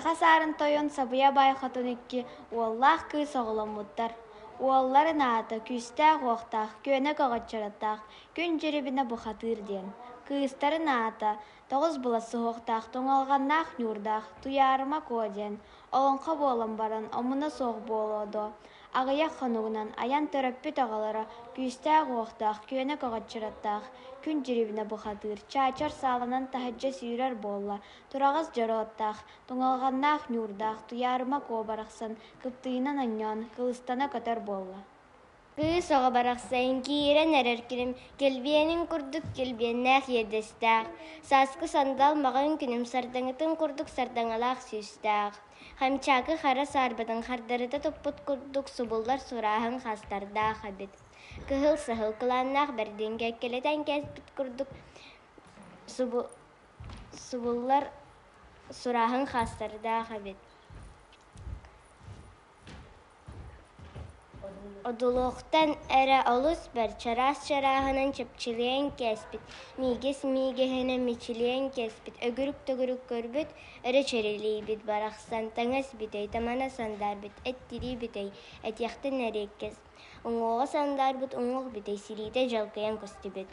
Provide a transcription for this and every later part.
Саха Саарын Тойон Сабыйа Баай Хотун икки уоллаах кыыс оҕоломмуттар. Уолларын аата күүстээх-уохтаах, күөнэ көҕөччөрөттөөх Күн Дьирибинэ Бухатыыр диэн. Кыыстарын аата тоҕус былас суһуохтаах туҥалҕаннаах ньуурдаах Туйаарыма Куо диэн. Олоҥхо буолан баран омуна суох буолуо дуо, аҕыйах хонугунан айан төрөппүт оҕолоро күүстээх-уохтаах, күөнэ көҕөччөрөттөөх Күн Дьирибинэ Бухатыыр чаачар сааланан таһырдьа сүүрэр буолла, тураҕас дьоруоттаах, туҥалҕаннаах ньуурдаах Туйаарыма Куо барахсан кыптыыйынан онньоон, кылыстана көтөр буолла. Кыыс оҕо барахсан киирэн эрэр кирим килбиэнин курдук килбиэннээх иэдэстээх, сааскы сандал маҕан күнүм сардаҥатын курдук сардаҥалаах сүүстээх, Хамчаакы хара саарбатын хардарыта туппут курдук субуллар сурааһын хастардаах эбит. Кыһыл саһыл кылааннаах бэрдин кэккэлэтэн кээспит курдук субуллар сурааһын хастардаах эбит. Одулуохтан эрэ олус бэрт чараас чарааһынан чэпчилиэн кээспит, миигэс миигэһинэн мичилиэн кээспит, өгүрүк-төгүрүк көрбүт, өрө чэрилийбит барахсан таҥас бүтэй, тамана сандаарбыт, эт-тирии бүтэй, этиэхтэн эриэккэс, уҥуоҕа сандаарбыт уҥуох бүтэй, сириитэ дьалкыйан көстүбүт.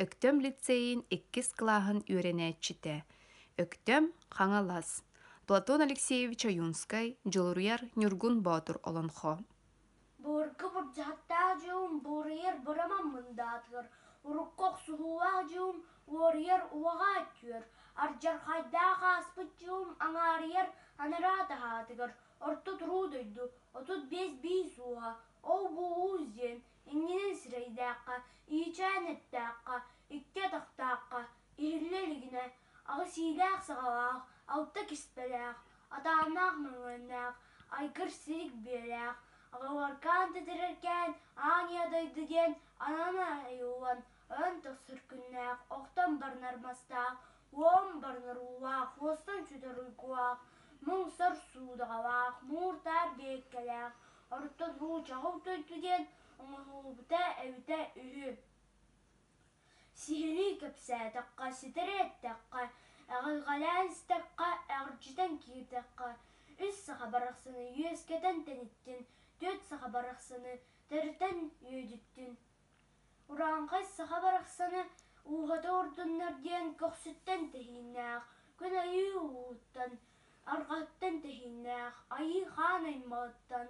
Өктөм лицейин иккис кылааһын үөрэнээччитэ, Өктөм, Хаҥалас, Платон Алексеевич Ойуунскай Дьулуруйар Ньургун Боотур олоҥхо. Буурга бурдьаһыттаах дьуум буруйар быраман мындаатыгар, урукку охсуһуулаах дьуум уоруйар уоҕа түөр, ардьархайдаах ааспыт дьуум аҥаарыйар анараа таһаатыгар, орто туруу дойду 35 биис ууһа, ол-бу уус диэн Иннинэн сирэйдээххэ, иичээн эттээххэ, икки атахтаахха, иһиллэ илигинэ, аҕыс иилээх-саҕалаах, алта киспэлээх, атааннаах мөҥүөннээх, айгыр сирик биэлээх, аҕаларкаан тэтэрэркээн аан ийэ дойду диэн анан айыллан ойон тахсар күннээх, охтон барынар мастаах, уон барынар уулаах, уостан сүтэр уйгулаах, муҥ-сор суудаҕалаах, муур-таар биэккэлээх, Орто чаҕыл дойду диэн оҥоһуллубута эбитэ үһү. Сиһилии кэпсээтэххэ, ситэри эттэххэ, эҕирҕэлээн истэххэ, эҕирдьитэн киирдэххэ, үс саха барахсаны үөскэтэн тэниттин, түөрт саха барахсаны төрүтэн үөдүттүн. Урааҥхай саха барахсаны ууһата урдуннар диэн көхсүттэн тэһииннээх, күн айыы ууһуттан арҕаһыттан тэһииннээх айыы хаан аймаҕыттан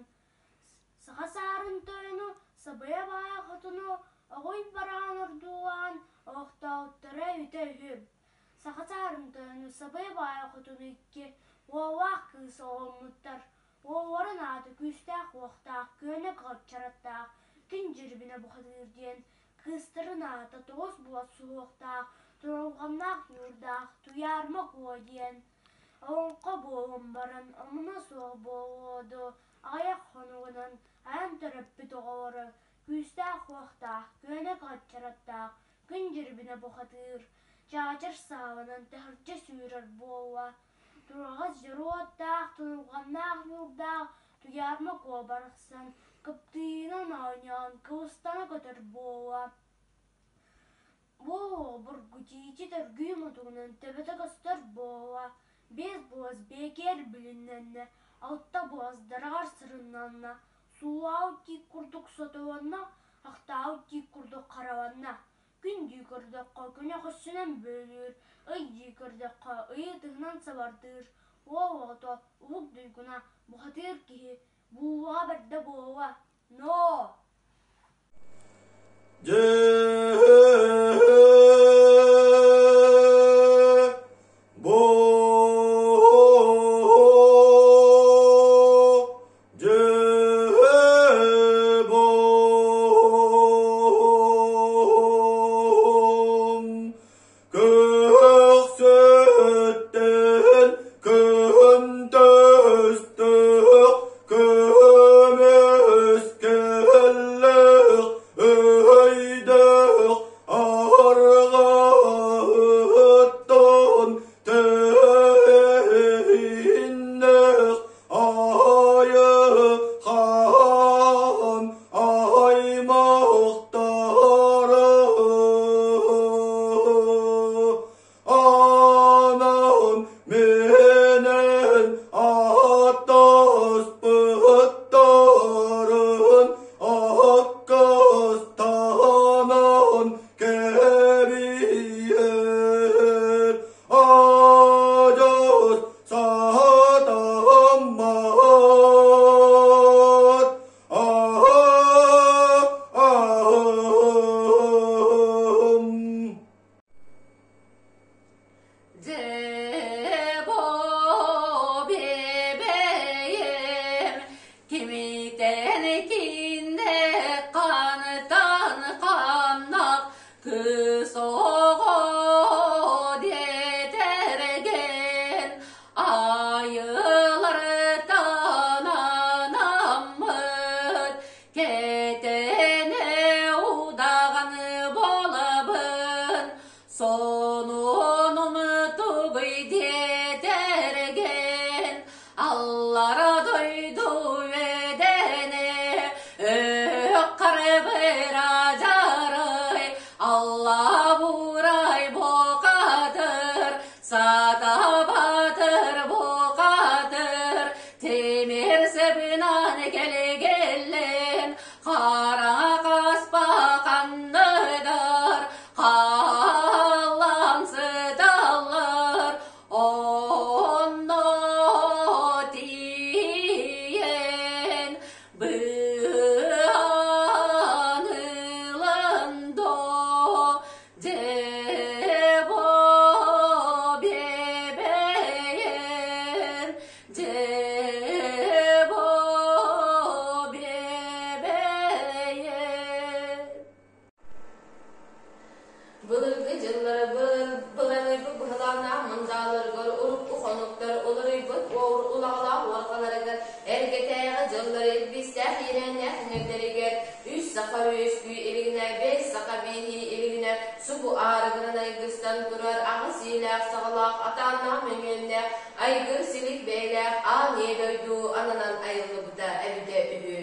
саха саарын тойону сабыйа баай хотуну оҕуй бараан ордуулаан олохтоохторо эбитэ үһү. Саха саарын тойону сабыйа баай хотуну икки уоллаах кыыс оҕоломмуттар. Уолларын аата күүстээх-уохтаах, күөнэ кылаччараттаах, күн дьирибинэ бухатыыр диэн, кыыстарын аата тоҕус буот суһуохтаах, турулҕаннаах ньуурдаах Туйаарма Куо диэн. Олоҥхо буолан баран омуна суох буолуо дуо, аҕыйах хонугунан айан төрөппүт оҕолоро күүстээх-уохтаах, күөнэ кылаччараттаах, күн дьирибинэ бухатыыр, чаачар сааланан таһырдьа сүүрэр буолла. Тураҕас дьоруоттаах, тунулҕаннаах ньуурдаах Туйаарма Куо барахсан кыптыыйынан оонньоон кылыстана көтөр буолла. Бу обургу тиити төргүү мутугунан төбөтө көстөр буола, биэс буос биэкиэр билиннэннэ, алта буос дараҕар сырыннанна, суулаабыт тиит курдук сотолонно, ахтаабыт тиит курдук хараланна. Күн дии көрдөххө күнэ хосчунан бүөлүүр, ый дии көрдөххө ыйы тыһынан сабардыыр, уол оҕото уһук дуйгуна, бухатыыр киһи буулаҕа бэрдэ буолуо. Ноо! Дьэ Көхсөттөн көнтөстөх көмүскэллэх өйдөөх арҕаһыттан тэһииннэх айы хаан аймахтары. Дьэ, бо бэйэм кимитэн кинне хантан ханнах кыс оҕо диэтэргэн айылартан анаммыт кэтэнэ удаҕан буолабын Сонунум тугуй диэтэргин, аллара дойду үөдэнэ, өөх харбыра дьарай, алла буурай буокатыр, сатабатыр буокатыр, тимир сыбынан кэлгиллин, хара хаспа ханныгар Хааллан сыталлар онно тиийэн быһан ылан доо дьэ-бо биэбэйэн дьэ-бо биэбэйэн. Былыргы дьыллары быланыйбыт быһылааннаах мындааларыгар урукку хонуктар уларыйбыт улаҕалаах уорҕаларыгар эргэтээҕи дьыллары илбистээх иэдээннээх иҥэрдэригэр үс саха үөскүү илигинэ, бэс саха бииһии илигинэ субу аарыгынан айгыстан турар аҕыс иилээх саҕалаах атааннаах мөҥүөннээх айгыр силик бэйэлээх аан ийэ дойду ананан айыллыбыта эбитэ үһү.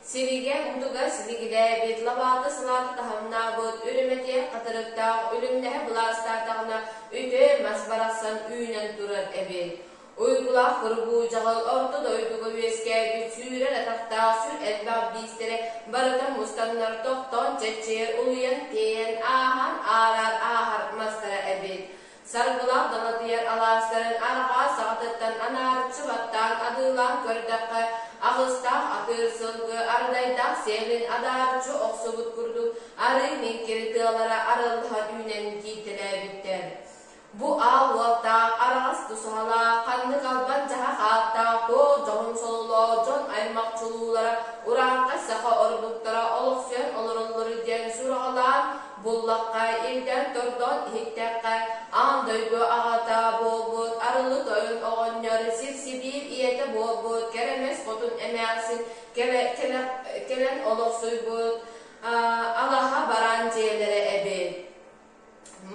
Сиригэ мутуга силигилээбит, лабаата салаата таһымнаабыт, үрүмэтиэх хатырыктаах үлүмнэһэ былаастаатаҕына үтүө мас барахсан үүнэн турар эбит. Уйгулаах курбуу дьаҕыл орто дойдуга үөскээбит сүүрэр атахтаах сүр элбэх биистэрэ барыта мустаннар тохтоон чэччийэр улуйан тиэйэн ааһан аараар ааһар мастара эбит. Саргылаах далатыйар алаастарын арҕаа саҕатыттан анаарыччы баттаан адыылаан көрдөххө, аҕыстаах атыыр сылгы ардайдаах сиэлин адаарыччы охсубут курдук арыы миҥкири тыалара арыллыһа үүнэн кииртэлээбиттэр. Бу аал уоттаах, араҕас тусаһалаах, ханнык албан дьаһах ааттаах туох дьоһун сололоох дьон аймах чулуулара урааҥхай саха ордуктара олохсуйан олороллоро диэн сураҕалаан Буллахха, ирдээн-тордоон иһиттэххэ, аан дойду аҕата буолбут Арылы Тойон оҕонньор сир-сибиир ийэтэ буолбут Кэрэмэс Хотун эмээхсин кэлэн олохсуйбут алаһа бараан дьиэлэрэ эбит.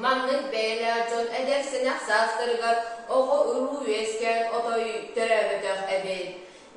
Маннык бэйэлээх дьон эдэр-сэнэх саастарыгар оҕо-уруу үөскээн отой төрөөбөтөх эбит.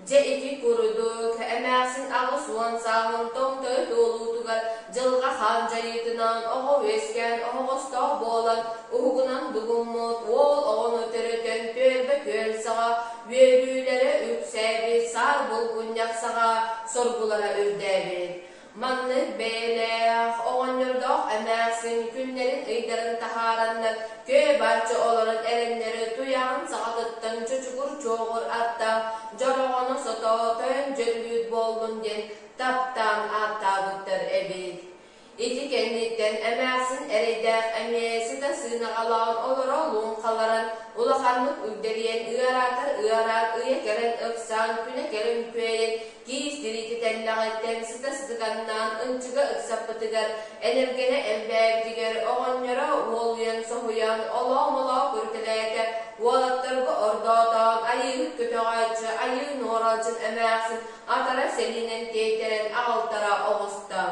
Дьэ ити курдук, эмээхсин 80 сааһын томтойо туолуутугар дьылҕа хаан дьайыытынан оҕо үөскээн оһоҕостоох буолан уһугунан дугуммут уол оҕону төрөтөн түөлбэ күөл саҕа үөрүүлэрэ үксээбит, саар булгунньах саҕа соргулара үрдээбит. Маннык бэйэлээх, оҕонньордоох эмээхсин күннэрин-ыйдарын таһаараннар көө-бааччы олорон эрэннэри туйаҕын саҕатыттан чочугур чуоҕур аттаах дьороҕону сото тойон дьөллүүт буоллун диэн таптаан ааттаабыттар эбит. Ити кэнниттэн эмээхсин эрэйдээх эмиэ сыта сыынаҕалаан олоро луҥхаларан улаханнык үгдэрийэн ыараатар ыараан ыйа кэлэн ыксаан күнэ кэлэн күөйэн Киис тириитэ тэллэҕиттэн сыта сытыганнаан ынчыга ыксаппытыгар, энэргэнэ элбээбитигэр оҕонньоро уолуйан соһуйан олоо-молоо көрүтэлээтэ, уолаттарга ордоотоон айыыһыт көтөҕөөччү айыы нуоралдьын эмээхсин атара сэлиинэн тиэйтэрэн аҕалтара оҕуста.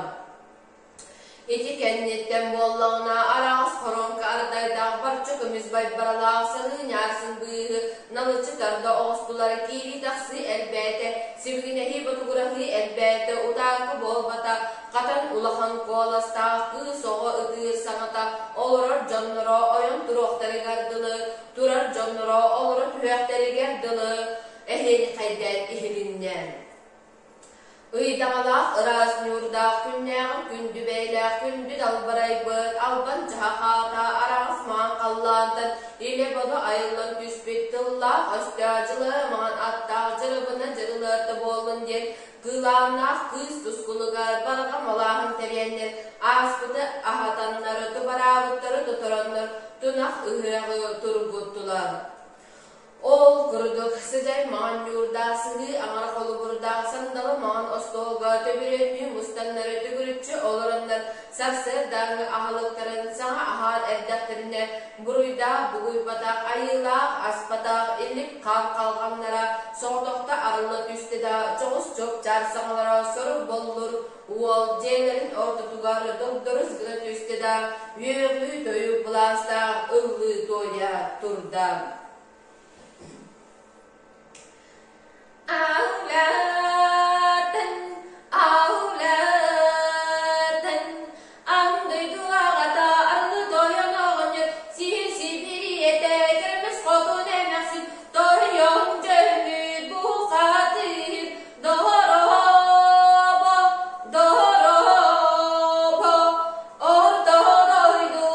Ити кэнниттэн буоллаҕына араас хоруоҥка ардайдаах барча көмүс байбаралаах саныы ньаарсын быыһы налыччы тарда оҕустулар, киирии-тахсыы элбээтэ, сибигинэһии-ботугураһыы элбээтэ, утаакы буолбата, хатан улахан куоластаах кыыс оҕо ытыыр саҥата олорор дьонноро ойон туруохтарыгар дылы, турар дьонноро олоро түһүөхтэригэр дылы эһиэйхэйдээн иһилиннэ. Ыйдаҥалаах ыраас ньуурдаах күннээҕин күндү бэйэлээх күндү далбарайбыт албан дьаһах аата араҕас маҥан халлаантан илэ-бодо айыллан түспүт тыллаах өстөөх дьылы маҥан аттаах дьырыбына дьырылыатта буоллун диэн кыылааннаах кыыс тускулугар барҕа малааһын тэрийэннэр ааспыты аһатаннар тубараабыттары тотороннор. тунах ыһыаҕы тургуттулар. Ол курдук сыдьай маҥан ньуурдаах сыһыы аҥара холобурдаах сандалы маҥан остуолга төбүрүөннүү мустаннары төгүрүччү олороннор сарсыардааҥҥы аһылыктарын саҥа аһаан эрдэхтэринэ буруйдаах бугуйбатах айыылаах аспатах илик хаан халҕаннара соҕотохто арылла түстэ да чоҕус чуопчаар саҥалара сорук боллур уол дьиэлэрин ортотугар догдорус гына түстэ да үөҕүү-тойук былаастаах ыллыы-туойа турда. Аулаатан, аулаатан, аан дойду аҕата арылы тойон оҕонньор сиһи сибириэтэ кэрэмэс хотун эмээхсин тойон дьөллүүт бухатыыр Дорообо, дорообо, орто дойду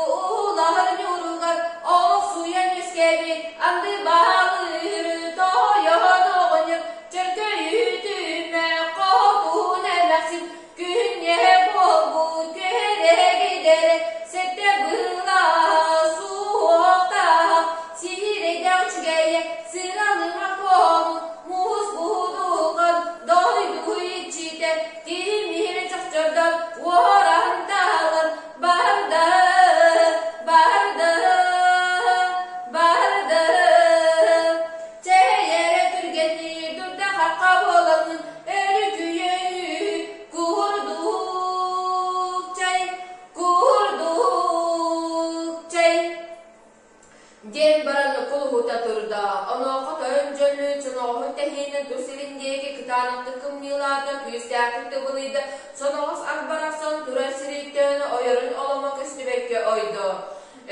улаһар ньууругар олохсуйан үөскээбит анды баалыыр тойон оҕонньор чөркөйүтүмэ хотун эмээхсин күнньэ буолбут күһэрэгидэрэ сэттэ былаа суохтаах сирэйдээх үчүгэйэ сыралыма куому муус буһудугар дойду иччитэ тимир чохчордон уоран таалан барда барда барда чэйэрэ түргэнник турда хахха буоламмын өрүкүйүү курдук чай курдук чай диэн баран кулуһута турда. Онуоха тойон дьөллүү соноҕоһун тэһиинин тус илин диэки кытаанахтык кымньыылаата, күүстээхтик тыбылыйда, соноҕос ат барахсан турар сириттэн ойорун оломо көстүбэккэ ойдо.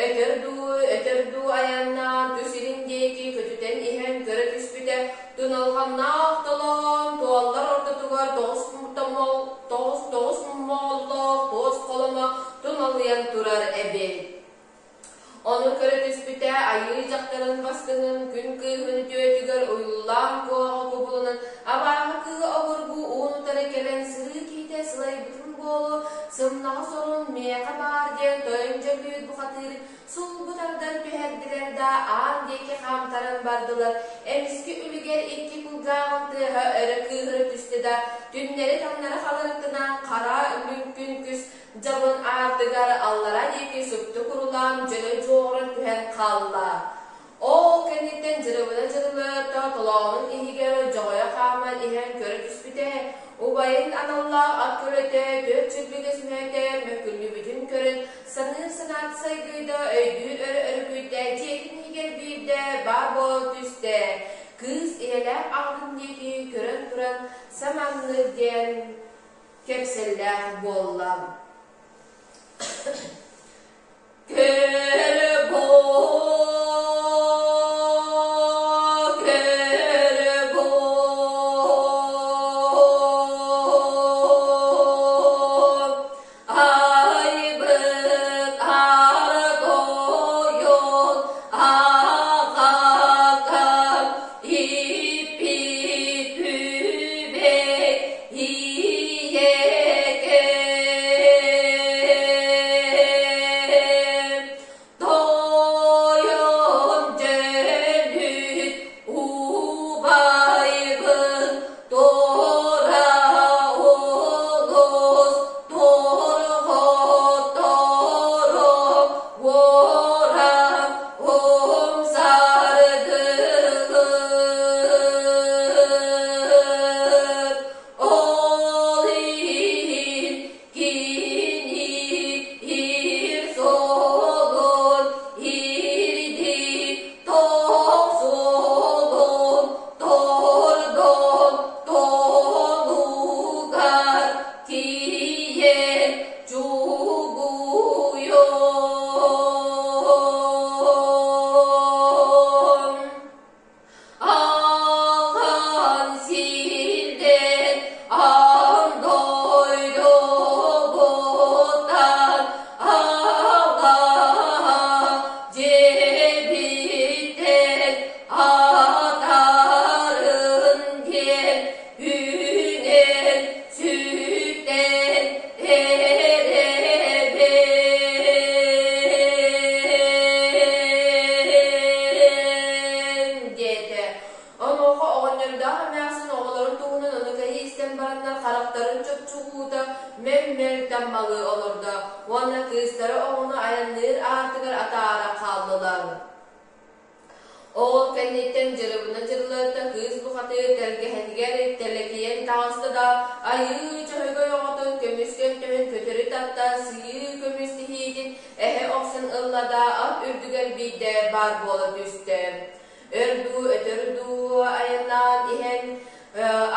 Өтөр дуу, өтөр дуу айаннаан тус илин диэки көтүтэн иһэн көрө түспүтэ, туналҕаннаах толоон туоллар ортотугар тоҕус мооллоох туос холомо туналыйан турар эбит. Ону көрө түспүтэ, айыы дьахтарын бастыҥын күн кыыһын үтүөтүгэр уйуллаан куоҕа кубулунан абааһы кыыһа обургу уун утары кэлэн сырыы киһитэ сылайбытын буолуо, сымнаҕас орун миэхэ баар диэн тойон дьөллүүт бухатыырын сулбу тардан түһэрдилэр да аан диэки хаамтаран бардылар. Эмискэ үлүгэр икки кулгааҕын тыаһа өрө кыыһыра түстэ да, түннэри-таҥнары халырытынан хара лүҥкүн күс Дьабын аартыгар аллара диэки супту курулаан дьөлө дьуоҕуран түһэн хаалла. Ол кэнниттэн дьырыбына дьырылыата толоонун иһигэр дьоҕойо хааман иһэн көрө түспүтэ, убайын аналлаах ат көлөтө түөрт чилбигэс мүөтэ мөккүллүбүтүн көрөн саныыр санаата сайгыйда, өйдүүр өрө өрүкүйдэ, дьиэтин иһигэр биирдэ баар буола түстэ. Кыыс ийэлээх аҕатын диэки көрөн туран саманнык диэн кэпсэллээх буолла. Көр бу, көр бу, айбыт ар тойон аҕакам иппит үбэй ийэкэм. Өй-мөл таммалыы олордо уонна кыыстара оҕону айанныыр аартыгар атаара хааллылар. Ол кэнниттэн дьырыбына дьырылыатта кыыс бухатыыр тэлгэһэтигэр тэлэкийэн таҕыста да, айыы чөһөгөй оҕотун көмүс көнтөһүн көтөрү тарта сыйыы көмүс тиһиитин эһэ охсон ылла да ат үрдүгэр биирдэ баар буола түстэ. Өр дуу, өтөр дуу айаннаан иһэн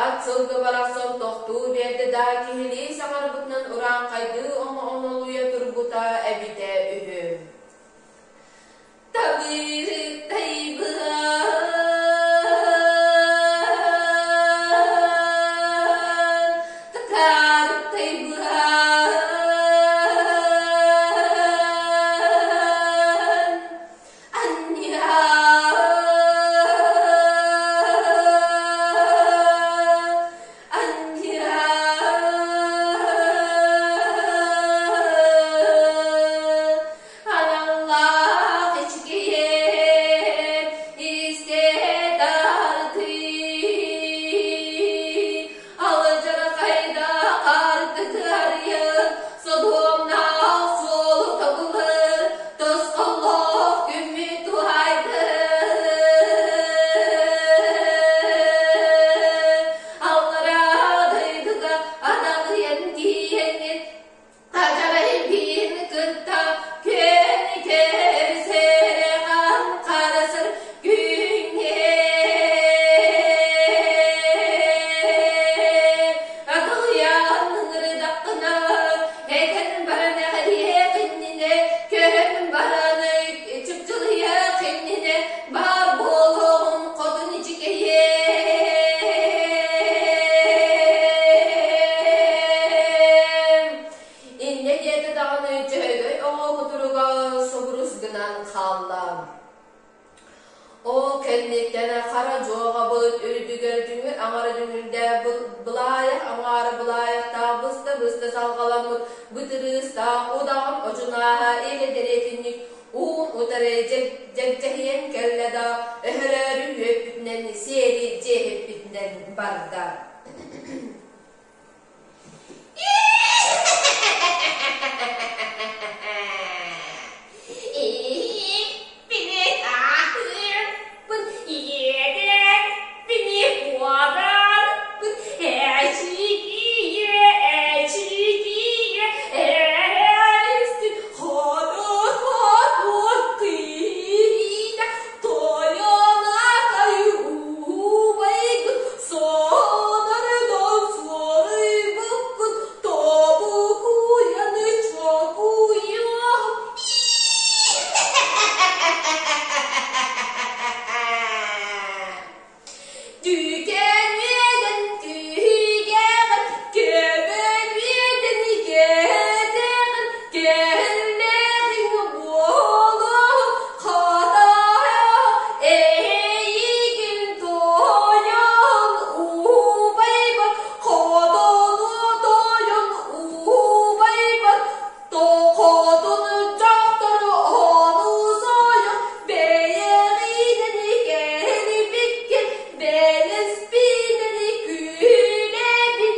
ат сылгы барахсан тохтуу биэрдэ да киһилии саҥарбытынан урааҥхайдыы оҥо-онолуйа турбута эбитэ үһү. Табыыттайбыан, татаартайбыан, анньаа, анньаа, Аналлаах ичкиэн истэ тардыы, алдьархайда ардыгыарыйан, содуомнаах суолу тобулар, тосхоллоох күммүт туһайды. Аллараа дойдуга аналыйан тиийэҥҥин Хадьарайбин кытта күөн кэрсэрэҕэн харасыр күҥҥэ Атылыйан ыҥырдаххына этэн баран эҕириэх иннинэ көһөн баран чыпчылыйыах иннинэ баар буолуоҕун хотун ичигэйиэм. Инньэ диэтэ даҕаны Дьөһөгөй оҕо кутуруга субурус гынан хаалла. Ол кэнниттэн хара дьуоҕабыт үрдүгэр дүҥүр аҥара дүҥүрдээх былаайах аҥаара былаайахтаах быста-быста салҕаламмыт бытырыыстаах удаҕан одьунааһа илэ дэриэтинньик уун утары дьэгдьэһийэн кэллэ да өһөрөөрү үөппүтүнэн сиэри дьиэһиппитинэн барда. Ииппини иэдэрпини куодарпын эчикийэ эчикийэ ээстин хоту-хоту киирдэ тойон-атай убайгын сонордон суоруйбуккун тобукуйаны чокуйуом. Түүкэн үөдэн түүгэҕин, көбөн үөдэн кэтэҕин, кэллэҕиҥ буолуо, хатаһа эйигин тойон убайбар, хотону тойон убайбар, Тохотун дьахтар ону сойох бэйэҕинэн кэлбиккин бэлэспинэн күлэбин.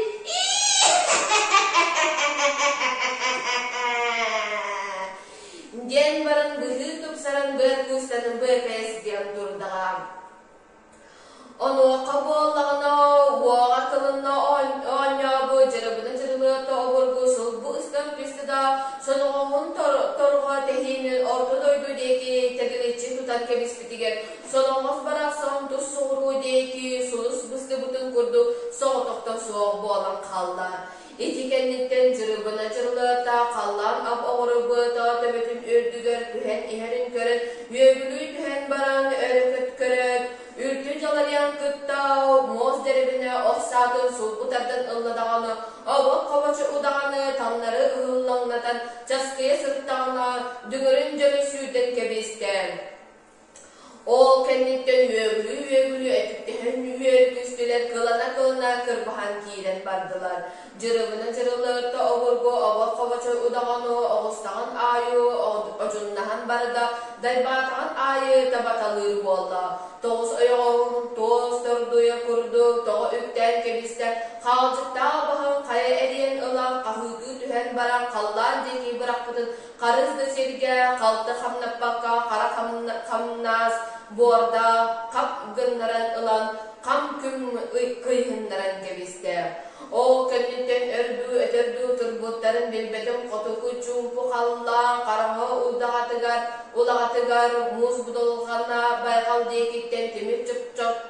Диэн баран быһыы тупсаран быар куустаны быакайа сытыйан турдаҕа. Онуоха буоллаҕына уоҕа кылынна оонньообут дьарыбына дьырылыата обургу сулбу ыстан түстэ да соноҕоһун торҕо тэһиинин орто дойду диэки тэгиличчи тутан кэбиспитигэр соноҕос барахсан тус соҕуруу диэки сулус быстыбытын курдук соҕотохто суох буолан хаалла. Ити кэнниттэн дьырыбына дьырылыата халлаан ап оҕоро быата төбөтүн үрдүгэр түһэн иһэрин көрөн үөгүлүү түһэн баран өрө көрөөт, үрдү дьаларыйан кытта муос дэрэбинэ ох саатын сулбу тардан ылла даҕаны, обот хобочу удаҕаны таҥнары ыһыллаҥнатан часкыйа сырыттаҕына дүҥүрүн дьөлө сүүрдэн кэбистэ. Ол кэнниттэн үөгүлүү-үөгүлүү этиктэһэн үөргүстүлэр, кылана-кылана кырбаһан киирэн бардылар. Дьырыбына дьырылыатта обургу обор хобочой удаҕаны оҕустаҕын аайы одьуннаһан барда, дайбаатаҕын аайы табаталыыр буолла. Тоҕус ойоҕоһун туос тордуйа курдук тоҕо үктээн кэбистэ, хаалдьыктаах баһын хайа эрийэн ылан хаһыытыы түһэн баран халлаан диэки бырахпытын харыс да сиргэ халты хамнаппакка хара хамнаас буордаах хап гыннаран ылан хам-күм кыйһыннаран кэбистэ. Ол кэнниттэн өр дуу өтөр дуу турбуттарын билбэтим хотугу чуумпу халлаан хараҥа улдаҕатыгар улаҕатыгар муус будулҕана байҕал диэкиттэн тимир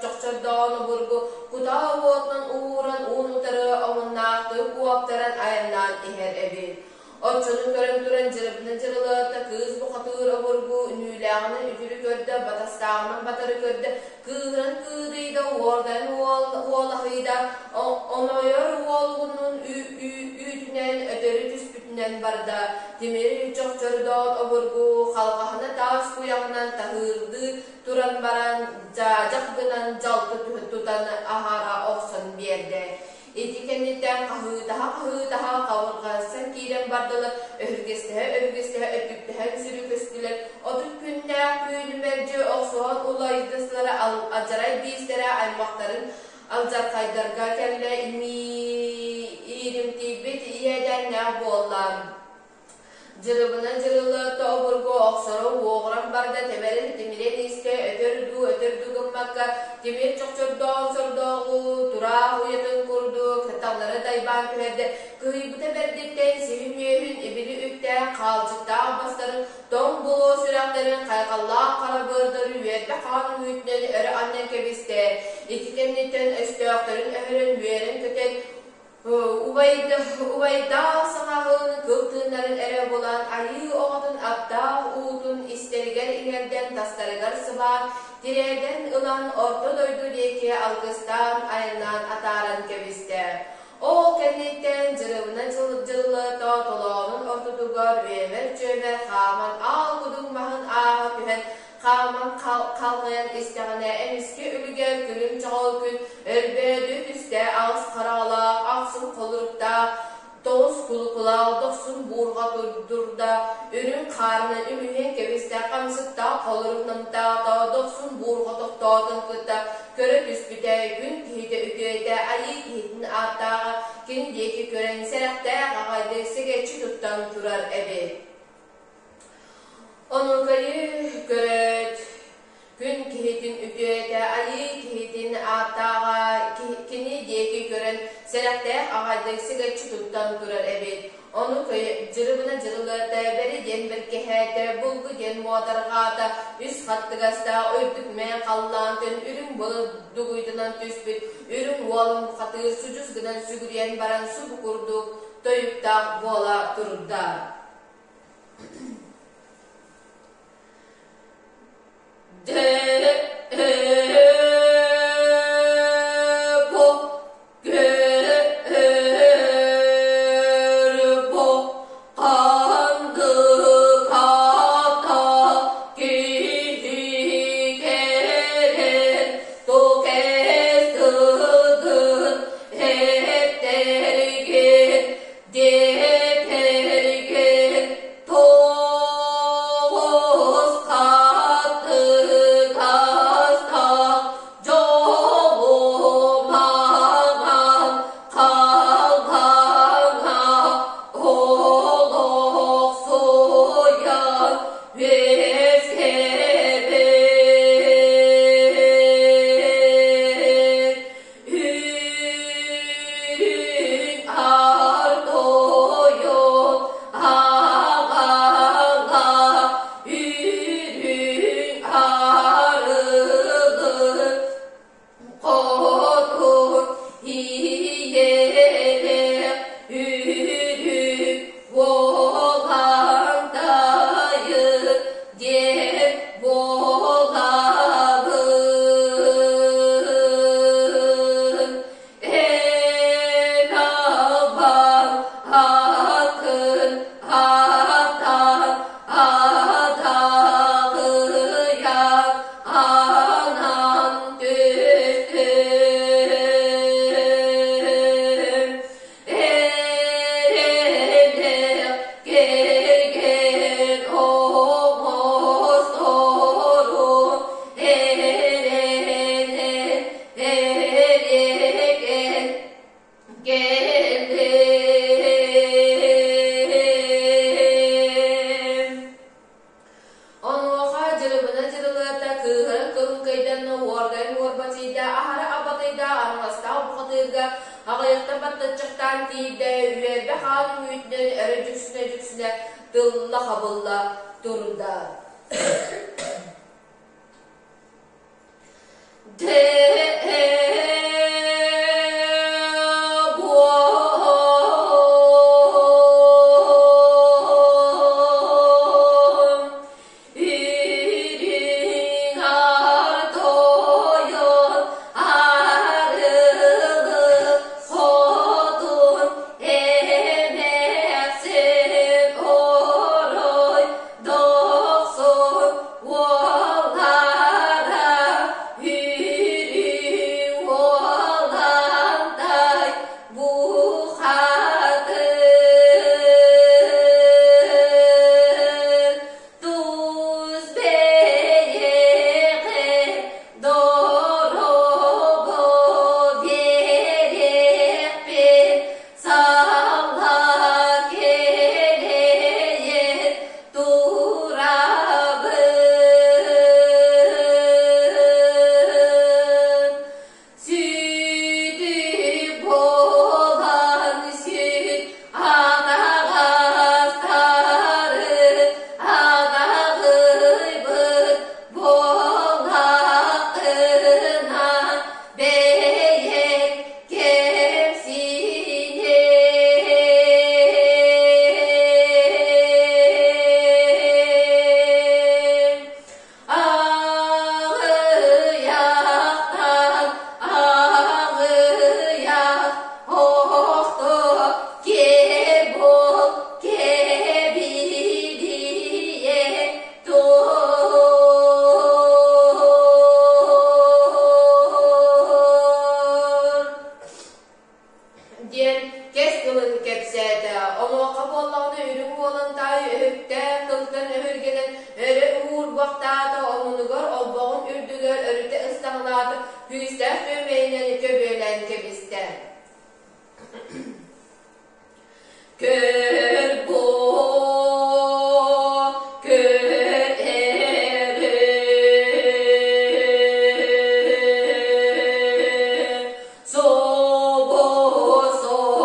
чохчордоон обургу кутаа уотунан ууран уун-утары омуннаахтык уоптаран айаннаан иһэр эбит. Оччону көрөн туран дьырыбына дьырылыата кыыс бухатыыр обургу үнүүлээҕинэн үтүрү көрдө, батастааҕынан батары көрдө, кыыһыран кыыдыйда, уордан уолаһыйда, онойор уолунун үүтүнэн өтөрү түспүтүнэн барда. Тимир чохчордоон обургу халҕаһына таас куйаҕынан таһыырдыы туран баран дьаадьах гынан дьалты тутан аһара охсон биэрдэ. Ити кэнниттэн хаһыытаһа-хаһыытаһа хабырҕаһсан киирэн бардылар, өһүргэстэһэ-өһүргэстэһэ өттүктэһэн сүрү көстүлэр, 30 күннээх түүнү мэлдьи охсуһан улайдастылара алдьарай биистэрэ аймахтарын алдьархайдарга кэллэ ииримтийбит иэдээннээх буолла. Дьырыбына дьырылыатта обургу охсоро уоҕуран барда тэбэрин тимирэн истэ өтөр дуу өтөр дуу гыммакка тимир чохчордоон сордооҕу тураах уйатын курдук таҥнары дайбаан түһэрдэ кыһыйбыта бэрдиттэн сиһин үөһүн ибили үктээн хаалдьыттаах бастарын тоҥ буолуо сүрэхтэрин хайҕаллаах хара быардары үөрбэ хаан үҥүүтүнэн өрө анньан кэбистэ ити кэнниттэн өстөөхтөрүн өһөрөн үөрэн-көтөн Убайдаах саҥаһын кыл тыыннарын эрэ булан айыы оҕотун аптаах уутун истэригэр иҥэрдэн тастарыгар сыбаан, тирээдэн ылан орто дойду диэки алгыстаан айаннаан атааран кэбистэ. Ол кэнниттэн дьырыбына дьыллата толоонун ортотугар үөмэр-чүөмэр хааман аал кудук маһын ааһа түһэн хааман халҕайан истэҕинэ эмискэ үлүгэр күлүм чаҕыл күн өлбөөдүү түстэ аҕыс хараҕалаах ахсым холуруктаах тоҕус кулукулаах дохсун буурҕа турда үрүҥ хаарынан үмүһүйэн кэбистэ хамсыктаах холорук намтаата дохсун буурҕа тохтоотун кытта көрө түспүтэ күн киһитэ үтүөтэ айыы киһитин ааттааҕа кини диэки көрөн сэрэхтээх аҕайдык сэгэччи туттан турар эбит. Онукайы көрөөт, күн киһитин үтүөтэ, айыы киһитин ааттааҕа кини диэки көрөн, сэрэхтээх аҕайдык сыгаччы туттан турар эбит. Ону дьырыбына дьырылыата, бэри диэн бэркэһээтэ, булгу диэн муодарҕаата, үс хаттыгастаах үрдүк мээн халлаантан үрүҥ былыт дугуйданан түспүт үрүҥ уолун бухатыыр судьус гынан сүгүрүйэн баран субу курдук тойуктаах буола турда. Диэпэргэ тоҕус хаттыгастаах мөхсүнэ тылла-хабылла турда. Диэн кэс тылын кэпсээтэ. Онуоха буоллаҕына үрүҥ уолан таай өһүктээх тылтан өһүргэнэн өрө уурбахтаата, омунугар олбоҕун үрдүгэр өрүтэ ыстаҥалаата, күүстээх күөмэйинэн көбүөлээн кэбистэ. Көр бу, көр эрэ,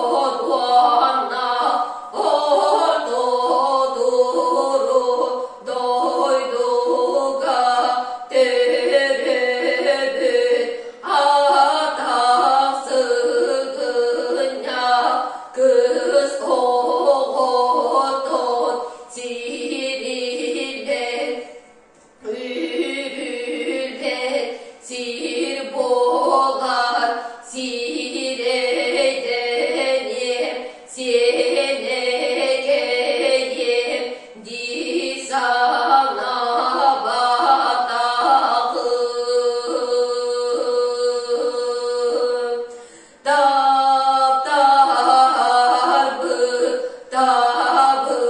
Собо-сотуонна ортотуру дойдуга төрөөбүт атах сыгынньах кыс оҕотун сирилэн Үрүллэн сир буолар сирэйдэниэм, сиэнэгэйиэм дии санаабатаҕым. Таптарбыт табыллыбатах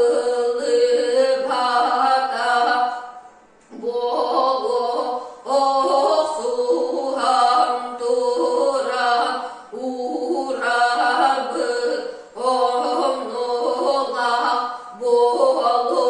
Буолуо охсуһан туран уурарбыт омнулаах буолуо.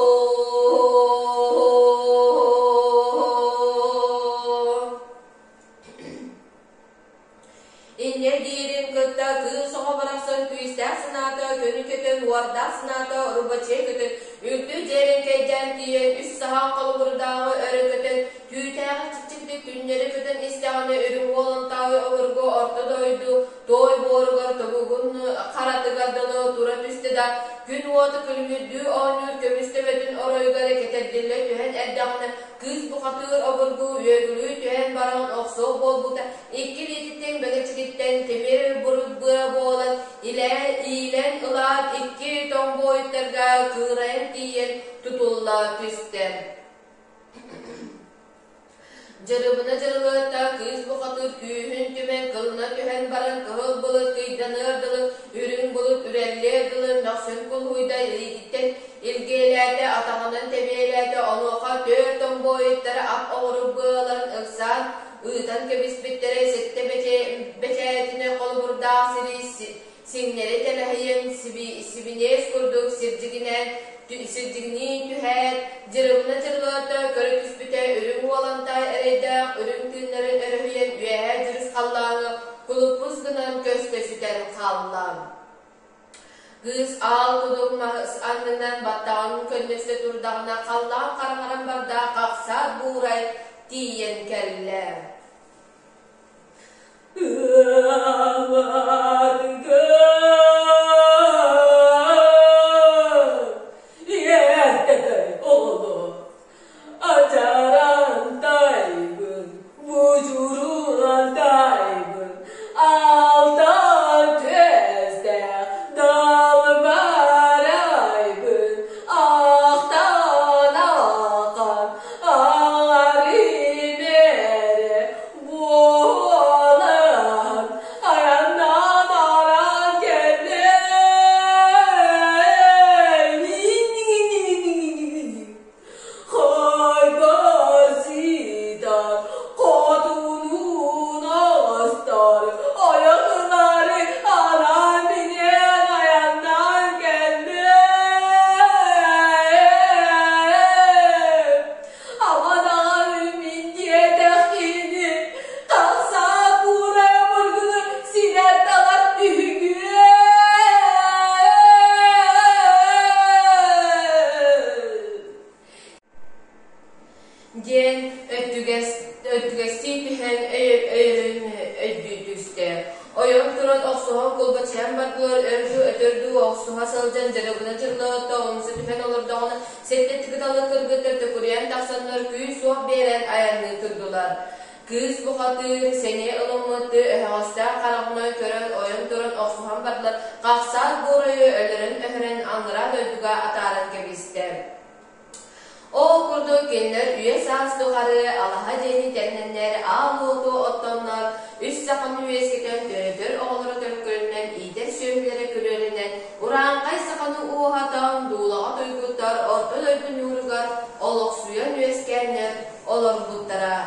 Инньэ диирин кытта кыыс оҕо барахсан күүстээх санаата көнү көтөн, уордаах санаата орубаччыйа көтөн, үлтү дьиэрэҥкэйдээн тиийэн үс саһаан холобурдааҕы өрө көтөн, түүтээҕи чэпчэкитик түннэри көтөн истэҕинэ үрүҥ уолунтааҕы обургу орто дойду туой буоругар тобугун харатыгар дылы тура түстэ да, күн уота күлүмүрдүү оонньуур көмүс төбөтүн оройугар кэтэрдиллэ түһэн эрдэҕинэ кыыс бухатыыр обургу үөгүлүү түһэн баран охсуох буолбута икки илиититтэн бэгэччигиттэн тимир бурут быа буолан иилэн ылаат икки тоҥ буойуттарга кыырайан тиийэн тутулла түстэ. Дьырыбына дьырылыатта кыыс бухатыыр күүһүн түмэн кылына түһэн баран кыһыл былыт кыйданыар дылы үрүҥ былыт үрэллиэр дылы мөхсүн кулуһуйда илиититтэн илгиэлээтэ, атаҕынан тэбиэлээтэ, онуоха түөрт тоҥ буойуттара ап оҕурук быаларын ыксаан ыытан кэбиспиттэрэ сэттэ бэчээтинэ холобурдаах сири сиҥнэри тэлэһийэн сибиниэс курдук сирдьигинээн сирдьигинии түһээт, дьырыбына дьырылыата көрө түспүтэ үрүҥ уолантай эрэйдээх үрүҥ тыыннарын өрөһүйэн үөһээ дьүрүс халлааҥҥа кулуппус гынан көстө сүтэн хаалла. Кыыс аал кудук мас аннынан баттаҕын көннөстө турдаҕына халлаан хараҥаран барда, хахсаат буурай тиийэн кэллэ. Ачаран тайбын, бужурунан тайбын, алтан түөстээх далбарайбын, ахтан ахан аҥарым эрэ буолан айаннаан аран кэллэ. Хайбасыйдар хотунун оҕостор ойохлары анаан-минээн айаннаан кэллэ. Аман аҕам мин диэтэх киһини тахсаат буурайа мургуну синэр-талар үһүгүө. Диэн өттүгэс, өттүгэстии түһэн өйөрүн өйдүү түстэ. Ойон туран охсуһан кулбачыйан бардылар, өр дуу, өтөр дуу охсуһа сылдьан дьарыгына дьыллаҕытта умса түһэн олордоҕуна, сэттэ кыталы кыргыттар төкүрүйэн тахсаннар күүс-уох биэрэн айанныы турдулар. Кыыс бухатыыр, сэниэ ылыммыттыы өһөҕөстөөх хараҕынан көрөн ойон туран охсуһан бардылар, хахсаат буорайы өлөрөн-өһөрөн аллараа дойдуга атааран кэбистэ. Ол курдук кинилэр үйэ-саас тухары алаһа дьиэни тэринэннэр, аал уоту оттоннор, үс саханы үөскэтэн төрөтөр оҕолоро төлкөлөнөн, иитэр сүөһүлэрэ күрүөлэнэн, урааҥхай саханы ууһатан, дуулаҕа туйгуттар орто дойду ньууругар олохсуйан үөскээннэр олорбуттара.